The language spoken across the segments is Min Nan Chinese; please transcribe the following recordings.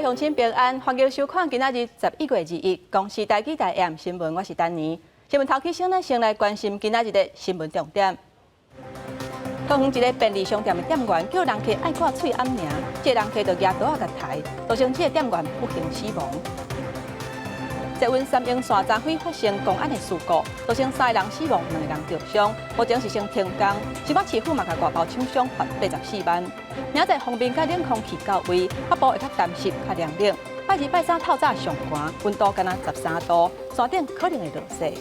鄉親平安，歡迎收看今仔日11月21公視台語台 AM 新聞，我是丹妮。新聞頭起先呢，先來關心今仔日的新聞重點。桃園一个便利商店的店員叫人客愛掛喙罨爾，這个人客就舉刀仔共刣，造成這个店員不幸死亡。捷運三鶯線昨昏發生公安的事故，造成三个人死亡，兩个人著傷。目前是先停工，新北市府嘛共外包廠商罰84萬。明仔載鋒面佮冷空氣到位，北部會較乾濕、較涼冷。拜二、拜三透早上寒，溫度干焦13度，山頂可能會落雪。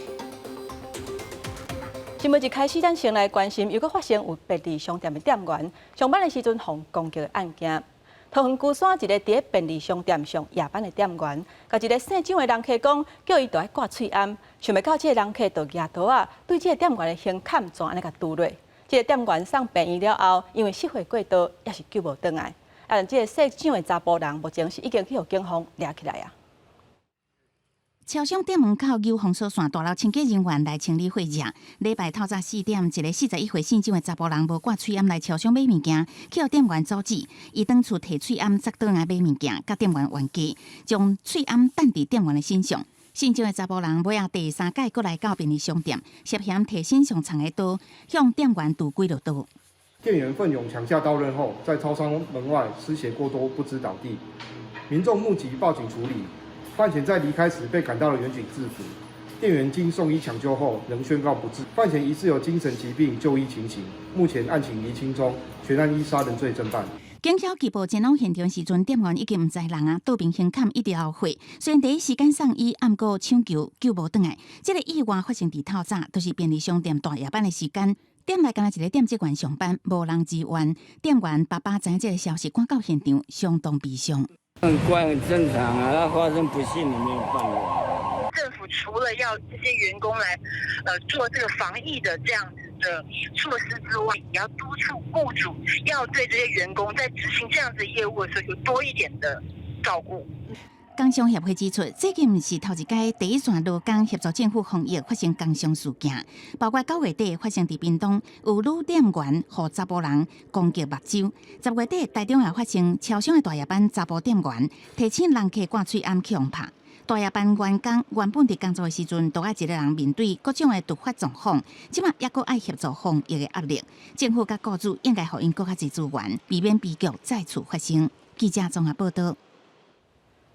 新聞一開始，咱先來關心，又閣發生有便利商店的店員上班的時陣予攻擊的案件。桃園龜山一个佇咧便利商店上夜班的店員，共一个姓蔣的人客講，叫伊著愛掛喙罨，想袂到這个人客就舉刀仔對這个店員的胸坎怎按呢共拮落。這个店員送病院了後，因為失血過多，也是救無轉來。啊，這个姓蔣的查埔人目前是已經去予警方掠起來啊。超商店門口有封鎖線，大樓清潔人員來清理血跡。禮拜透早4點，一个41歲姓蔣的查埔人無掛喙罨來超商買物件，去予店員阻止。伊轉厝提喙罨捒轉來買物件，佮店員冤家，將喙罨擲佇店員的身上。姓蔣的查埔人尾仔第三擺閣來到便利商店，涉嫌提身上藏的刀向店員拮幾落刀。店員奮勇搶下刀刃後，在超商門外失血過多不支倒地，民眾目擊報警處理。范閒在離開時被趕到了員警制服，店員經送醫搶救後仍宣告不治。范閒疑似有精神疾病就醫情形，目前案情釐清中，全案依殺人罪偵辦。警消緝捕前往現場時陣，店員已經毋知人啊，刀邊胸坎一直流血。雖然第一時間送醫，毋過搶救救無轉來。這个意外發生佇透早，就是便利商店大夜班的時間。店內干焦一个店職員上班，無人支援。店員爸爸知影這个消息，趕到現場，相當悲傷。很怪，很正常啊，那發生不幸你沒有辦法。政府除了要這些員工來，做這個防疫的這樣子的措施之外，也要督促僱主要對這些員工在執行這樣子業務的時候，有多一點的照顧。工商協會指出，這個毋是頭一擺第一線勞工協助政府防疫發生工傷事件，包括9月底發生佇屏東有女店員予查埔人攻擊目睭；10月底台中也發生超商的大夜班查埔店員提醒人客掛喙罨去予拍。大夜班員工原本佇工作的時陣，都愛一个人面對各種的突發狀況，這馬猶閣愛協助防疫的壓力。政府佮僱主應該予𪜶閣較濟資源，避免悲劇再次發生。記者綜合報道。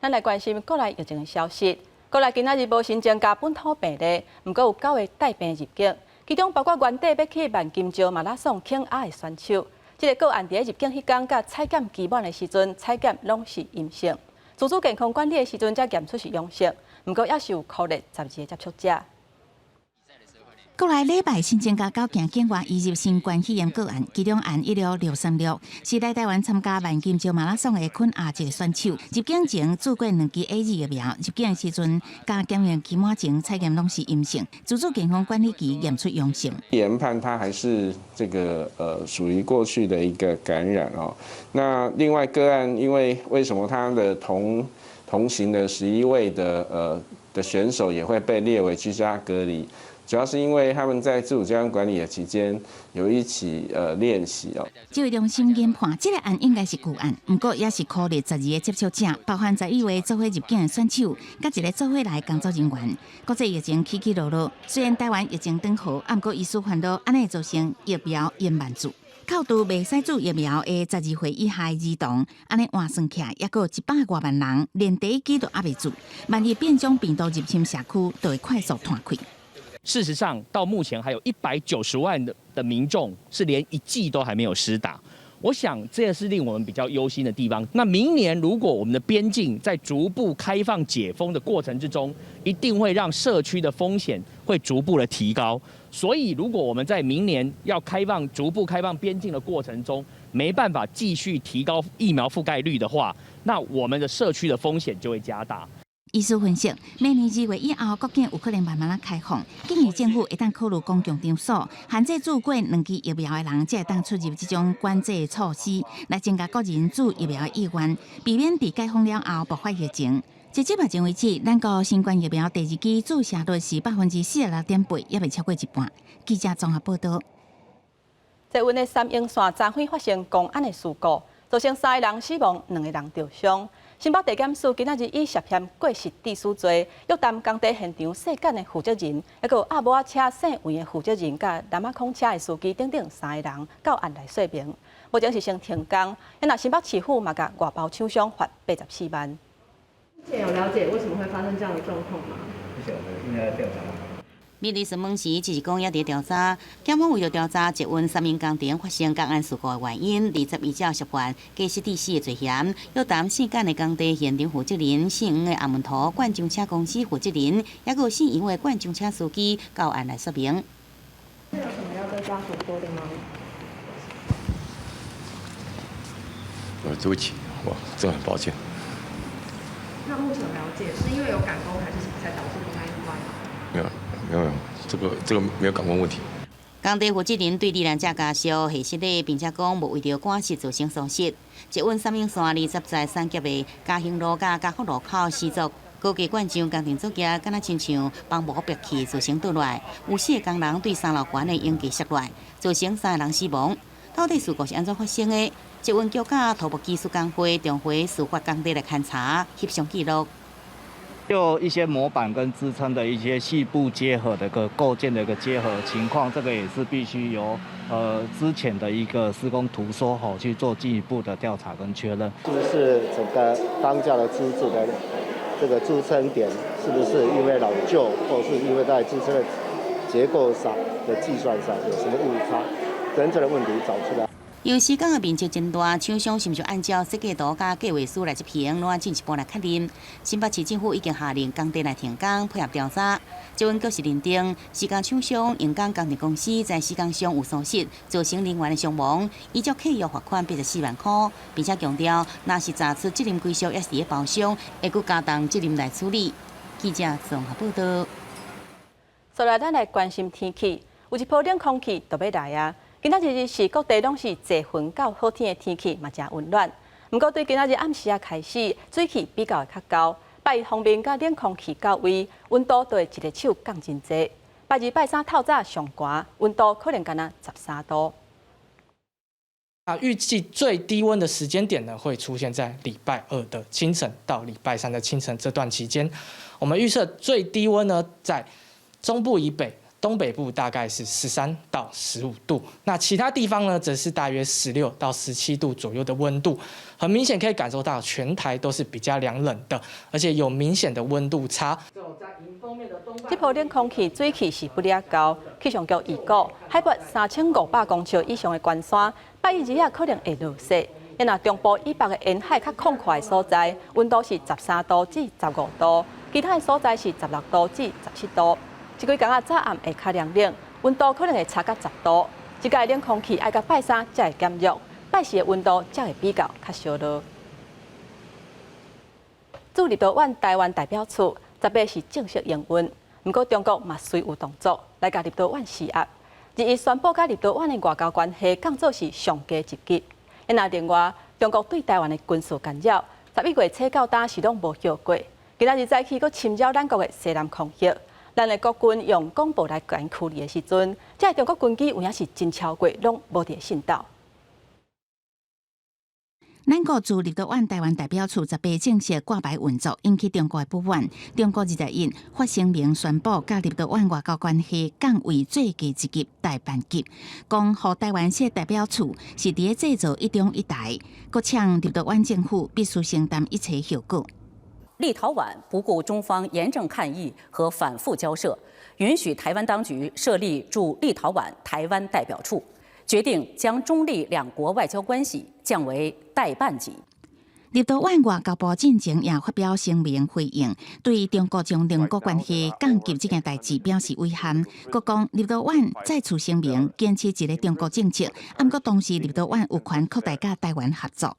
咱來關心國內疫情的消息。國內今仔日無新增加本土病例，毋過有九个帶病入境，其中包括原底欲去萬金石馬拉松肯亞的選手。這个個案佇咧入境彼工佮採檢期滿的時陣，採檢攏是陰性。自主健康管理的時陣才驗出是陽性，毋過猶是有孤立12個接觸者。國內禮拜新增加九件境外移入新冠肺炎個案，其中案1663是來台灣參加萬金石馬拉松的肯亞籍選手。入境前注過兩劑 AZ 疫苗，入境的時陣佮檢驗期滿前採檢攏是陰性，自主健康管理期驗出陽性。研判他還是這個屬於過去的一個感染哦。那另外個案，因為為什麼他的同行的11位的選手也會被列為居家隔離？主要是因為他們在自主健康管理的期間有一起練習哦。指揮中心研判，這个案應該是舊案，毋過也是孤立12个接觸者，包含11位做伙入境的選手，佮一个做伙來工作人員。國際疫情起起落落，雖然台灣疫情轉好，毋過醫師煩惱，按呢會造成疫苗延慢注。扣除袂使注疫苗的12歲以下兒童，按呢換算起來，猶閣有100外萬人連第一劑都猶未注，萬一變種病毒入侵社區，就會快速湠開。事實上，到目前還有190萬的民眾是連一劑都還沒有施打。我想這也是令我們比較憂心的地方。那明年如果我們的邊境在逐步開放解封的過程之中，一定會讓社區的風險會逐步的提高。所以，如果我們在明年要開放、逐步開放邊境的過程中，沒辦法繼續提高疫苗覆蓋率的話，那我們的社區的風險就會加大。醫師分析，明年2月以後，國境有可能慢慢仔開放，建議政府會當考慮公共場所限制注過兩劑疫苗的人，才會當出入這種管制措施，來增加國人注疫苗的意願，避免佇解封了後爆發疫情。截至目前為止，咱國新冠疫苗第二劑注射率是46.8%，猶未超過一半。記者綜合報道。捷運的三鶯線昨昏發生公安的事故，造成三个人死亡，兩个人著傷。新北地檢署今仔日以涉嫌過失致死罪，約談工地現場細間的負責人，抑閣有鴨母仔車姓黃的負責人，佮南仔孔車的司機等等三个人，到案來說明。目前是先停工，若新北市府嘛共外包廠商罰84萬。目前有了解為什麼會發生這樣的狀況嗎？不曉得，應該調查。面對詢問時，只是講猶佇調查。檢方為著調查捷運三鶯工程發生工安事故的原因，20依照涉犯過失致死的罪嫌，約談姓簡的工地現場負責人、姓黃的阿門圖罐裝車公司負責人，抑閣有姓楊的罐裝車司機，到案來說明。有什麼要對家屬說的嗎？對不起，我真的很抱歉。那目前了解是因為有趕工還是什麼才導致工安意外嗎？沒有，沒有，這個沒有趕工問題。工地負責人對罹難者家屬下失禮，並且講無為著趕時造成損失。捷運三鶯線20在三峽的嘉興路佮嘉福路口施作高架灌漿工程作業，敢若親像幫無閉氣造成倒落，有四个工人對三樓懸的鷹架摔落，造成三个人死亡。到底事故是按怎發生的？捷運局佮土木技術工會重回事發工地來勘查、翕相記錄。就一些模板跟支撐的一些細部結合的個構件的一個結合情況，這個也是必須由之前的一個施工圖說吼去做進一步的調查跟確認。是不是整個鋼架的支柱的這個支撐點，是不是因為老舊，或是因為在支撐的結構上的計算上有什麼誤差，等等的問題找出來。由施工的面積真大，廠商是毋是按照設計圖佮計劃書來執行，攏愛進一步來確認。新北市政府已經下令工地來停工，配合調查。捷運局是認定施工廠商榮港工程公司在施工上有疏失，造成人員的傷亡，依照契約罰款84萬塊，並且強調，若是查出責任歸屬猶是佇包商，會閣加重責任來處理。記者綜合報道。接來咱來關心天氣，有一波冷空氣就欲來啊！今仔日是各地攏是濟雲到好天的天氣，嘛誠溫暖。毋過對今仔日暗時仔開始，水汽比較會較厚。拜一鋒面佮冷空氣到位，溫度就會一个手降真濟。拜二、拜三透早上寒，溫度可能干焦13度。啊，預計最低溫的時間點呢，會出現在禮拜二的清晨到禮拜三的清晨這段期間。我們預測最低溫呢，在中部以北、東北部大概是13到15度，那其他地方呢，則是大約16到17度左右的溫度。很明顯可以感受到，全台都是比較涼冷的，而且有明顯的溫度差。這波冷空氣水汽是不掠厚，氣象局預估海拔3500公尺以上的懸山，拜一日仔可能會落雪。若中部以北的沿海較曠闊的所在，溫度是13度至15度，其他的所在是16度至17度。這幾工仔早暗會較涼冷，溫度可能會差到10度。這个冷空氣愛到拜三才會減弱，拜四的溫度才會比較較燒熱。駐立陶宛台灣代表處18是正式營運，毋過中國嘛隨有動作來共立陶宛施壓，21宣布佮立陶宛的外交關係降做是上低一級。若另外，中國對台灣的軍事干擾，11月初到今是攏無歇過。今仔日早起閣侵擾咱國的西南空域，咱的國軍用廣播來共𪜶驅離的時陣，這个中國軍機有影是真超過，攏無佇信道。咱國駐立陶宛台灣代表處18正式掛牌運作，引起中國的不滿。中國21發聲明宣布，佮立陶宛外交關係降為最低一級代辦級，講予台灣設代表處是佇咧製造一中一台，閣嗆立陶宛政府必須承擔一切後果。立陶宛不顧中方嚴正抗議和反覆交涉，允許台灣當局設立駐立陶宛台灣代表處，決定將中立兩國外交關係降為代辦級。立陶宛外交部進前也發表聲明回應，對中國將兩國關係降級這件代誌表示遺憾。閣講立陶宛再次聲明堅持一个中國政策，毋過同時立陶宛有權擴大佮台灣合作。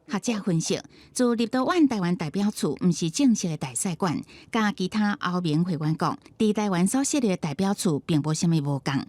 學者分析，駐立陶宛台灣代表處毋是正式的大使館，佮其他歐盟會員國佇台灣所設立的代表處並無啥物無仝。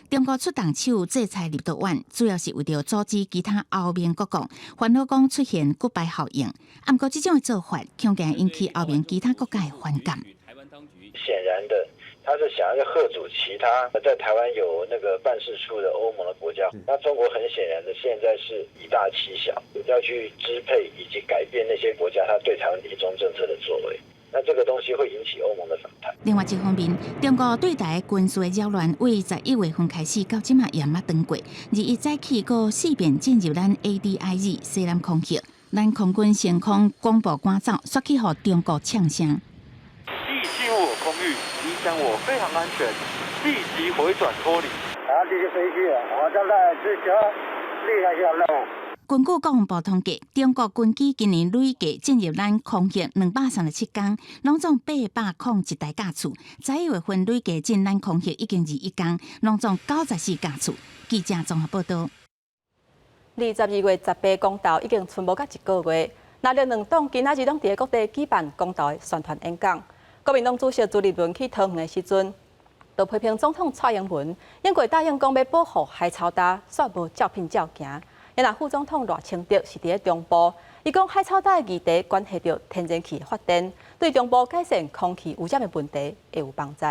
中國出重手制裁立陶宛，主要是為著阻止其他歐盟各國煩惱講出現骨牌效應。毋過這種的做法，恐驚引起歐盟其他國家的反感。顯然的，他是想要嚇阻其他在台灣有那個辦事處的歐盟的國家。那中國很顯然的，現在是以大欺小，要去支配以及改變那些國家他對台灣一中政策的作為。那這個東西會引起歐盟的反彈。另外一方面，中國對台軍事的擾亂，對11月份開始到這馬也毋捌斷過。21早起閣四遍進入咱 ADIZ 西南空域，咱空軍升空廣播趕走，煞去予中國嗆聲。已進入我空域，影響我飛航安全，立即回轉脫離。啊，這些飛機啊，我正在執行厲害些任務。根據國防部統計，中國軍機今年累計進入咱空域237工，攏總801台架次。11月份累計進咱空域已經21工，攏總94架次。記者綜合報道。離12月18公投已經賰無到一個月，藍綠兩黨今仔日攏佇各地舉辦公投的宣傳演講。國民黨主席朱立倫去桃園的時陣，就批評總統蔡英文，應過答應講欲保護海草礁，煞無照片照行。若副總統賴清德是佇咧中部，伊講海草礁的議題關係著天然氣發電，對中部改善空氣污染的問題會有幫助。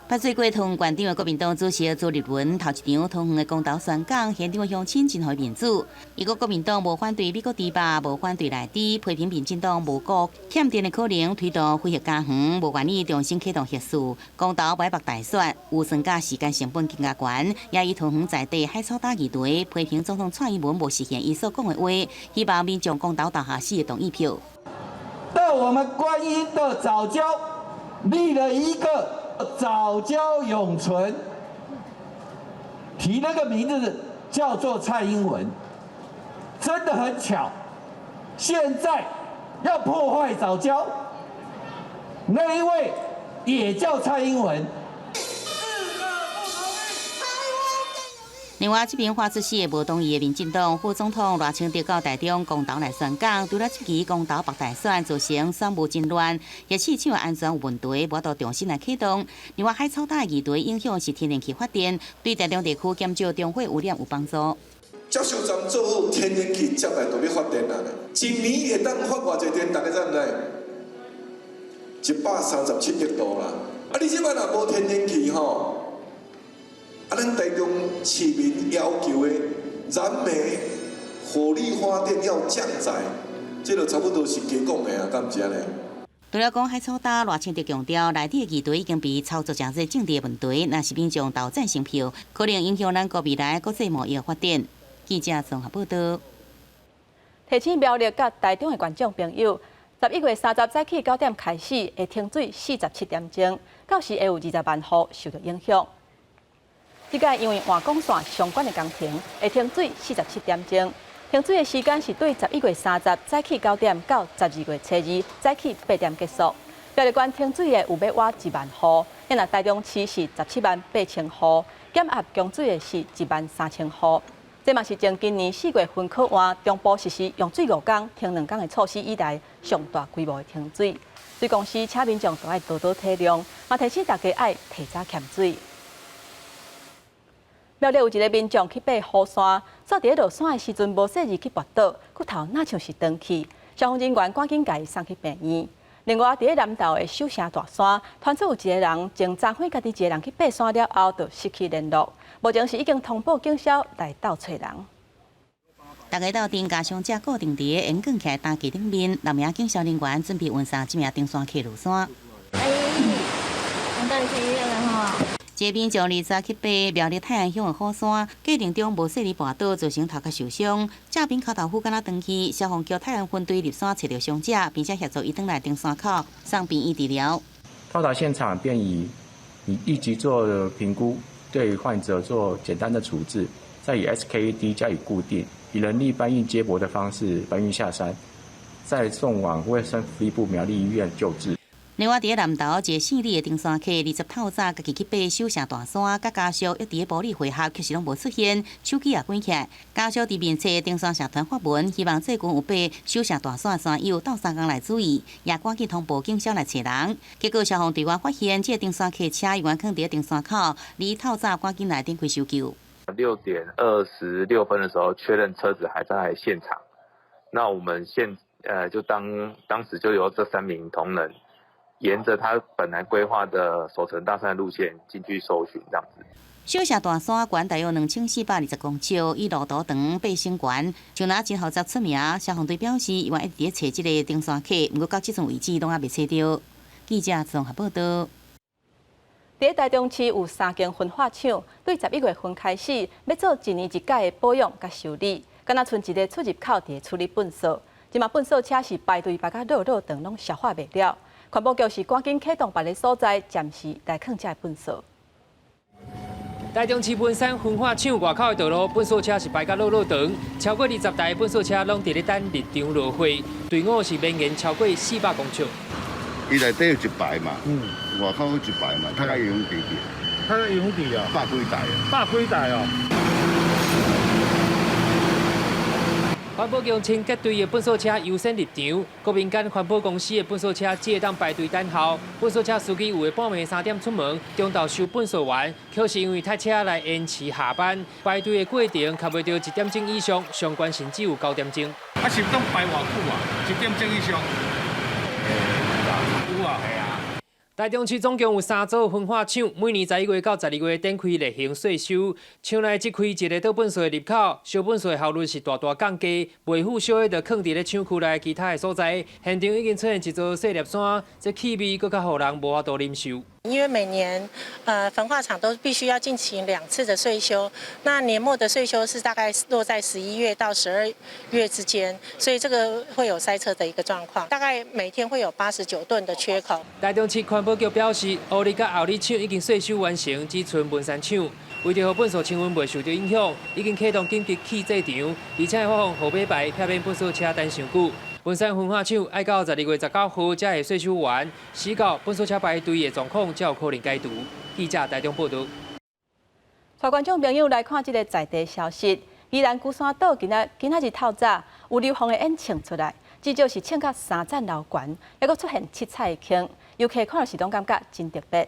捌做過桃園縣長的國民黨主席朱立倫，頭一場桃園的公投宣講，現場的鄉親真予伊面子。伊講國民黨無反對美國豬肉，無反對賴豬，批評民進黨無顧欠電的可能，推動非核家園，無願意重新啟動核四，公投欲縛大選，預算佮時間成本更加懸，也以桃園在地海草礁議題，批評總統蔡英文無實現伊所講的話，希望民眾公投投下四的同意票。到我們觀音的藻礁立了一個藻礁永存，提那個名字叫做蔡英文，真的很巧。現在要破壞藻礁，那一位也叫蔡英文。另外，這邊發出四个無同意的民進黨副總統賴清德到台中公投來宣講，除了這期公投縛大選造成選務真亂，核四廠安全有問題，無法度重新來啟動。另外，海草礁議題影響是天然氣發電，對台中地區減少中火污染有幫助。接收站做好，天然氣接來就欲發電啦。一年會當發偌濟電？大家知毋知？137億度啦。啊，你這擺若無天然氣吼？啊，咱台中市民要求的燃煤火力發電要降載，這個差不多是假講的啊，敢毋是按呢？除了講海草礁，賴清德強調，內底的議題已經被操作成這政治的問題，若是民眾投贊成票，可能影響咱國未來國際貿易發展。記者綜合報道。提醒苗栗佮台中的觀眾朋友，11月30早起9點開始會停水47點鐘，到時會有20萬戶受到影響。這個因為換管線相關的工程會停水47點鐘，停水的時間是對11月30早起9點到12月初2早起8點結束。苗栗縣停水的有欲倚1萬戶，若台中市是17萬8千戶，減壓供水的是1萬3千戶。這嘛是從今年4月份可換中部實施用水5工停2工的措施以來，上大規模的停水。水公司請民眾都愛多多體諒，嘛提醒大家愛提早欠水。苗栗有一个民眾去爬虎山，煞佇咧落山的時陣無細膩去跋倒，骨頭若像是斷去，消防人員趕緊共伊送去病院。另外，佇咧南投的守城大山，傳出有一个人前昨昏家己一个人去爬山了後，就失去聯絡，目前是已經通報警消來鬥揣人。大家鬥陣共傷者固定佇咧懸掛起來擔架頂面，六名警消人員準備運送這名登山客落山。哎，我帶你去醫院了吼。這民眾20去爬苗栗泰安鄉的虎山，過程中無細膩跋倒，造成頭殼受傷。正邊跤頭趺敢若斷去，消防局泰安分隊入山揣著傷者，並且協助伊轉來登山口送病院治療。到達現場便以立即做評估，對患者做簡單的處置，再以 SKAD 加以固定，以人力搬運接駁的方式搬運下山，再送往衛生福利部苗栗醫院救治。另外，佇咧南投，一个姓李的登山客，20透早家己去爬守城大山，佮家屬約佇咧埔里會合，卻是攏無出現，手機也關起來。家屬佇面冊登山社團發文，希望最近有爬守城大山的山友鬥相共來注意，也趕緊通報警消來揣人。結果消防隊員發現，這个登山客車猶原囥佇咧登山口，離透早趕緊來展開搜救。6點26分的時候，確認車子還在現場。那我們現就當時就由這三名同仁，沿着他本來規劃的守城大山路線進去搜尋，這樣子。小社大山懸大約2420公尺，以路途長、爬升懸，就若真複雜出名。消防隊表示，伊嘛一直咧揣這个登山客，毋過到這陣為止攏猶未揣著。記者綜合報道。佇台中市有三間焚化廠，對11月份開始，欲做一年一改的保養佮修理，敢若賰一个出入口佇處理糞埽。這馬糞埽車是排隊排甲落落長，攏消化袂了。環保局是趕緊啟動別个所在，暫時來囥這糞埽。台中市文山焚化廠外口的道路，糞埽車是排甲落落長，超過20台糞埽車攏佇咧等入場落貨，隊伍是綿延超過400公尺。伊內底有一排嘛，外口有一排嘛，較較用地啲。較較用地啊？百幾台啊？百幾台哦。環保局清潔隊的糞埽車優先入場，國民間環保公司的糞埽車只會當排隊等候。糞埽車司機有的半暝3點出門，中晝收糞埽完，可是因為塞車來延遲下班，排隊的過程卡袂著1點鐘以上，上懸甚至有9點鐘。啊，是當排偌久啊？1點鐘以上。有啊。台中市總共有三座焚化廠，每年11月到12月展開例行歲修。廠內只開一个倒糞埽的入口，燒糞埽的效率是大大降低，袂赴燒的就囥佇咧廠區內其他的所在。現場已經出現一座細粒山，這氣味閣較予人無法度忍受。因為每年，焚化廠都必須要進行2次的歲修，那年末的歲修是大概落在11月到12月之間，所以這個會有塞車的一個狀況，大概每天會有89噸的缺口。台中市環保局表示，烏里佮后里廠已經歲修完成，只賰文山廠。為著予糞埽清運袂受著影響，已經啟動緊急棄置場，而且會發放號碼牌，避免糞埽車等傷久。文山焚化廠愛到12月19號才會歲修完，時到糞埽車排隊的狀況才有可能解除。記者台中報導。帶觀眾朋友來看這个在地消息，宜蘭龜山島今仔今仔日透早有硫磺的煙衝出來，至少是衝到3層樓懸，猶閣出現七彩的坑，遊客看著是攏感覺真特別。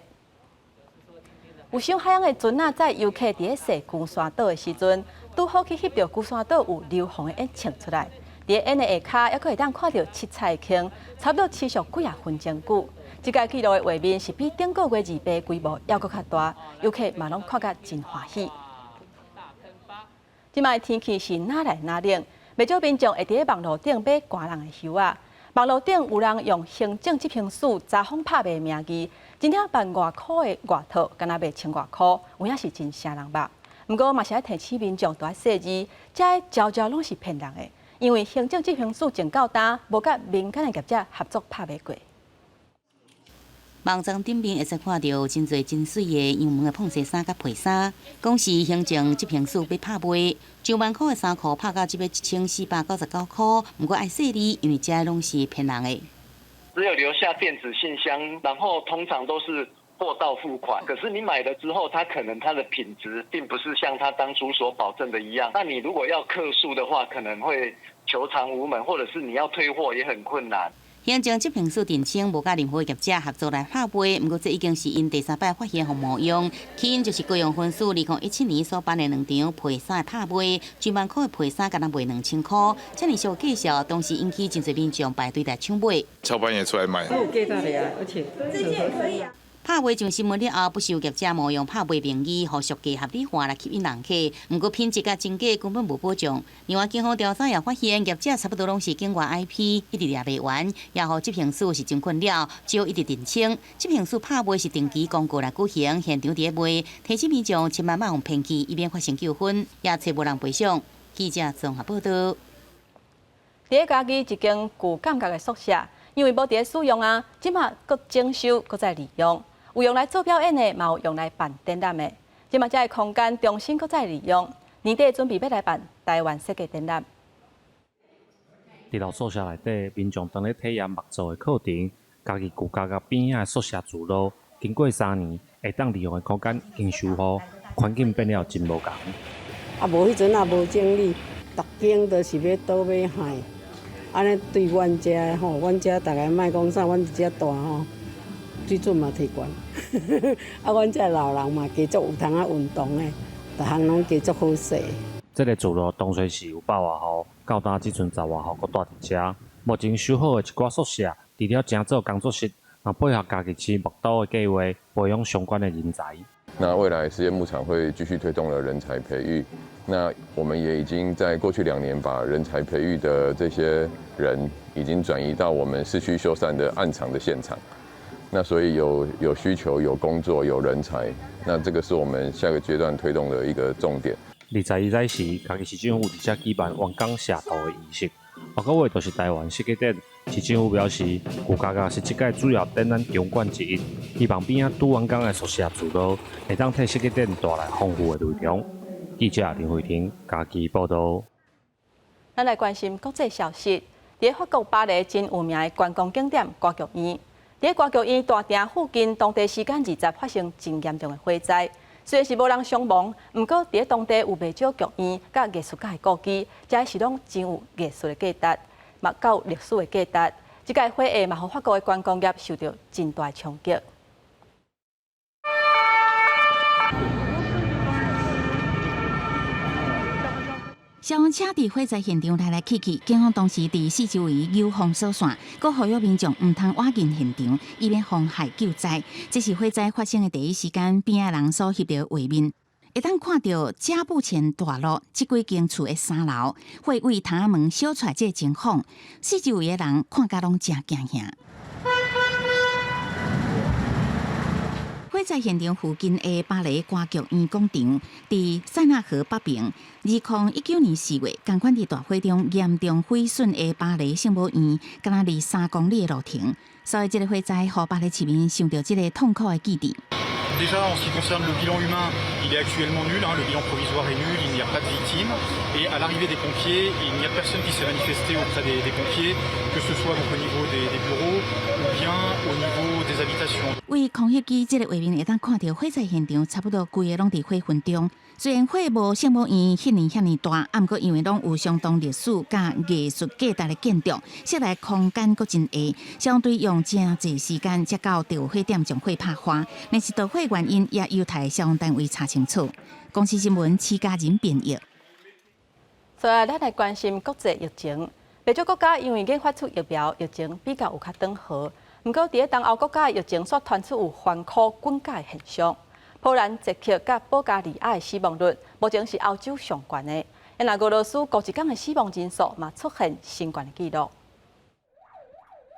有賞海洋的船仔載遊客佇咧踅龜山島的時陣，拄好去翕著龜山島有硫磺的煙衝出來。佇煙的下跤，猶閣會當看著七彩的坑，差不多持續幾仔分鐘久。這個記錄的畫面是比頂個月2倍規模，猶閣較大，遊客嘛攏看甲真歡喜。這擺天氣是若來若冷，袂少民眾會佇咧網路頂買寒人的袖仔。網路頂有人用行政執行署查封拍賣名義，真正萬外箍的外套，敢若賣千外箍，有影是真癥人目。毋過嘛是愛提醒民眾，著愛細膩，這个招招攏是騙人的，因為行政執行署從到今無佮民間的業者合作拍賣過。網站頂面會使看著真濟真媠的羊毛的膨紗衫佮皮衫，講是行政執行署欲拍賣，上萬箍的衫褲拍到這欲1499箍，毋過愛細膩，因為這攏是騙人的。只有留下電子信箱，然後通常都是貨到付款。可是你買了之後，它可能它的品質並不是像他當初所保證的一樣。那你如果要客訴的話，可能會求償無門，或者是你要退貨也很困難。行政執行署澄清，無佮任何業者合作來拍賣，毋過這已經是𪜶第三擺發現予冒用。起因就是高雄分署2017年所辦的兩場皮衫的拍賣，上萬箍的皮衫敢若賣2000箍，遮爾俗價數，當時引起真濟民眾排隊來搶買。超半夜出來買。有價值的啊，而且這件可以啊。拍賣上新聞了後，不是有業者冒用拍賣名義，予俗價合理化來吸引人客，毋過品質佮真假根本無保障。另外，警方調查也發現，業者差不多攏是境外 IP，一直掠袂完，也予執行署是真困擾，只好一直澄清。執行署拍賣是定期公告來舉行，現場佇咧賣，提醒民眾千萬莫予騙去，以免發生糾紛，也揣無人賠償。記者綜合報導。佇咧嘉義一間舊感覺的宿舍，因為無佇咧使用啊，這馬閣整修，閣再利用。有用來做表演的，嘛有用來辦展覽的。這馬這个空間重新閣再利用，年底準備欲來辦台灣設計展覽。佇老宿舍內底，民眾當咧體驗木造的課程，嘉義舊感覺邊仔的宿舍聚落，經過3年，會當利用的空間已經修好，環境變了真無仝。啊，無彼陣也無整理，逐間都是欲倒欲害，按呢對阮遮吼，阮遮逐个莫講啥，阮遮大吼，水準嘛提懸。啊，阮遮老人嘛加足有通仔運動的，逐項攏加足好勢。這个聚落當初是有百外戶，到今只賰10外戶，閣蹛佇遮，目前修好的一寡宿舍，除了誠做工作室，嘛配合嘉義市木都的計劃，培養相關的人才。那未來實驗牧場會繼續推動了人才培育。那我們也已經在過去2年把人才培育的這些人，已經轉移到我們市區修繕的案場的現場。那所以有需求、有工作、有人才，那這個是我們下個階段推動的一個重點。21早時，嘉義市政府佇遮舉辦完工謝塗的儀式。下個月就是台灣設計展。市政府表示，舊家家是這屆主要展覽場館之一，希望邊仔拄完工的宿舍聚落，會當替設計展帶來豐富的內容。記者林慧婷嘉義報導。咱來關心國際消息，佇法國巴黎真有名的觀光景點歌劇院，佇歌劇院大廳附近，當地時間20發生真嚴重的火災。雖然是無人傷亡，毋過佇當地有袂少劇院佮藝術家的故居，這是攏真有藝術的價值，嘛夠歷史的價值。這個火災嘛，予法國的觀光業受著真大衝擊。消防車佇火災現場來來去去，警方當時佇四周圍扭封鎖線，閣呼籲民眾毋通倚近現場，以免妨害救災。這是火災發生的第一時間，邊仔人所翕著畫面，會當看著加布前大路這幾間厝的三樓，火對窗仔門燒出來這個情況，四周圍的人看甲攏誠驚嚇。火災現場附近的巴黎歌劇院廣場，佇塞納河北爿。2019年4月，仝款佇大火中嚴重毀損的巴黎聖母院，敢若離3公里的路程。所以，這個火災予巴黎市民想著這個痛苦的記憶。 Déjà, en ce qui concerne le bilan humain, il est actuellement nul, hein, le bilan provisoire est nul, il n'y a pas de victimes. Et à l'arrivée des pompiers, il n'y a personne qui s'est manifesté auprès des pompiers, que ce soit donc au niveau des bureaux ou bien au niveau des habitations. 對空翕機這個畫面會當看著火災現場，差不多規个攏佇火雲中。雖然火無聖母院彼呢遐爾大，啊，毋過因為攏有相當歷史佮藝術價值的建築，室內空間閣真狹，消防隊用誠濟時間才到著火點將火拍花。但是著火原因也有待消防單位查清楚。公視新聞徐家仁編譯。所以，咱來關心國際疫情。袂少國家因為研發出疫苗，疫情比較有較轉好。毋過，佇咧東歐國家的疫情煞傳出有翻箍滾架的現象。波蘭、捷克佮保加利亞的死亡率，目前是歐洲上懸的。若俄羅斯五一工的死亡人數嘛出現新懸的紀錄。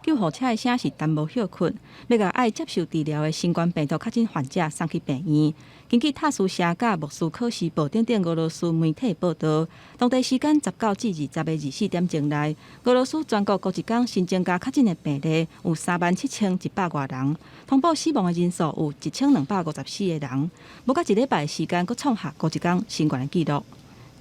救護車的聲是耽無歇睏，欲共愛接受治療的新冠病毒確診患者送去病院。根據塔斯社佮莫斯科時報等等俄羅斯媒體報導，當地時間19至20的24點鐘內，俄羅斯全國五一工新增加確診的病例有37,100外人，通報死亡的人數有1254個人，無夠一禮拜的時間，閣創下五一工新懸的紀錄。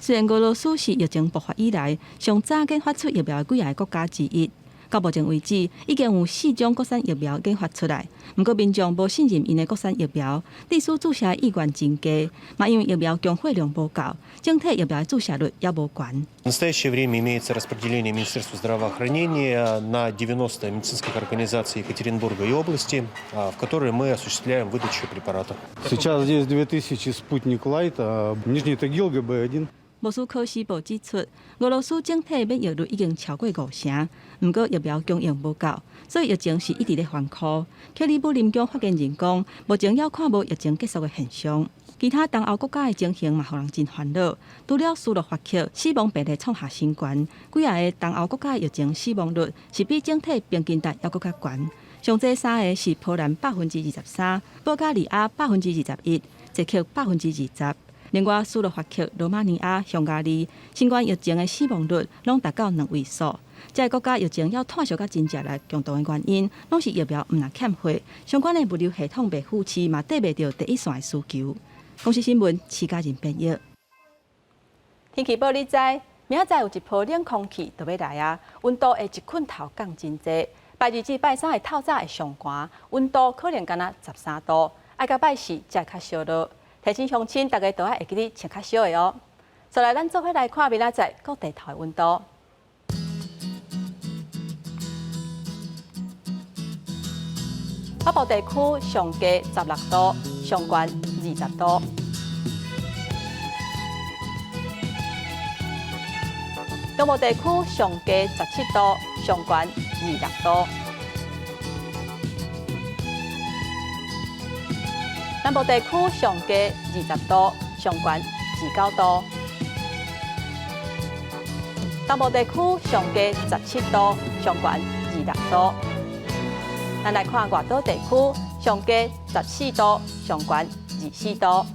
雖然俄羅斯是疫情爆發以來上早研發出疫苗的幾个國家之一。到目前為止，已經有四種國產疫苗研發出來。毋過民眾無信任𪜶的國產疫苗，致使注射意願真低。嘛因為疫苗供貨量無夠，整體疫苗的注射率也無懸。 В настоящее время имеется распределение Министерства здравоохранения на 90 медицинских организаций Екатеринбурга и области, в которые мы осуществляем выдачу препаратов. Сейчас здесь 2000 «Спутник Лайт», а Нижний Тагил ГБ-1. 莫斯科時報指出，俄羅斯整體免疫率已經超過五成，毋過疫苗供應無夠，所以疫情是一直咧翻箍。克里姆林宮發言人講，目前猶看無疫情結束的現象。其他東歐國家的情形嘛，予人真煩惱。除了斯洛伐克死亡病例創下新高，幾个東歐國家的疫情死亡率是比整體平均值猶閣較懸。上濟三个是波蘭23%，保加利亞21%，捷克20%。另外，斯洛伐克、羅馬尼亞、匈牙利新冠疫情的死亡率攏達到兩位數。這个國家疫情猶拖續甲真濟來，共同的原因攏是疫苗毋但欠貨，相關的物流系統袂扶持，嘛綴袂著第一線的需求。公視新聞，徐家仁編譯。天氣報你知，明仔載有一波冷空氣就欲來啊，溫度會一困頭降真濟。拜二至拜三的透早會上寒，溫度可能干焦13度，愛到拜四才會較燒熱。提醒鄉親，大家都愛會記得穿較少的哦。再來，咱做伙來看明仔載各地頭的溫度。北部地區上低16度，上懸20度。中部地區上低17度，上懸26度。南部地區上低20度，上懸29度。東部地區上低17度，上懸26度。咱來看外島地區上低14度，上懸24度。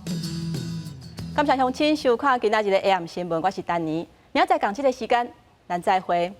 感謝鄉親收看今仔日的 AM 新聞，我是丹妮。明仔載仝這个時間，咱再會。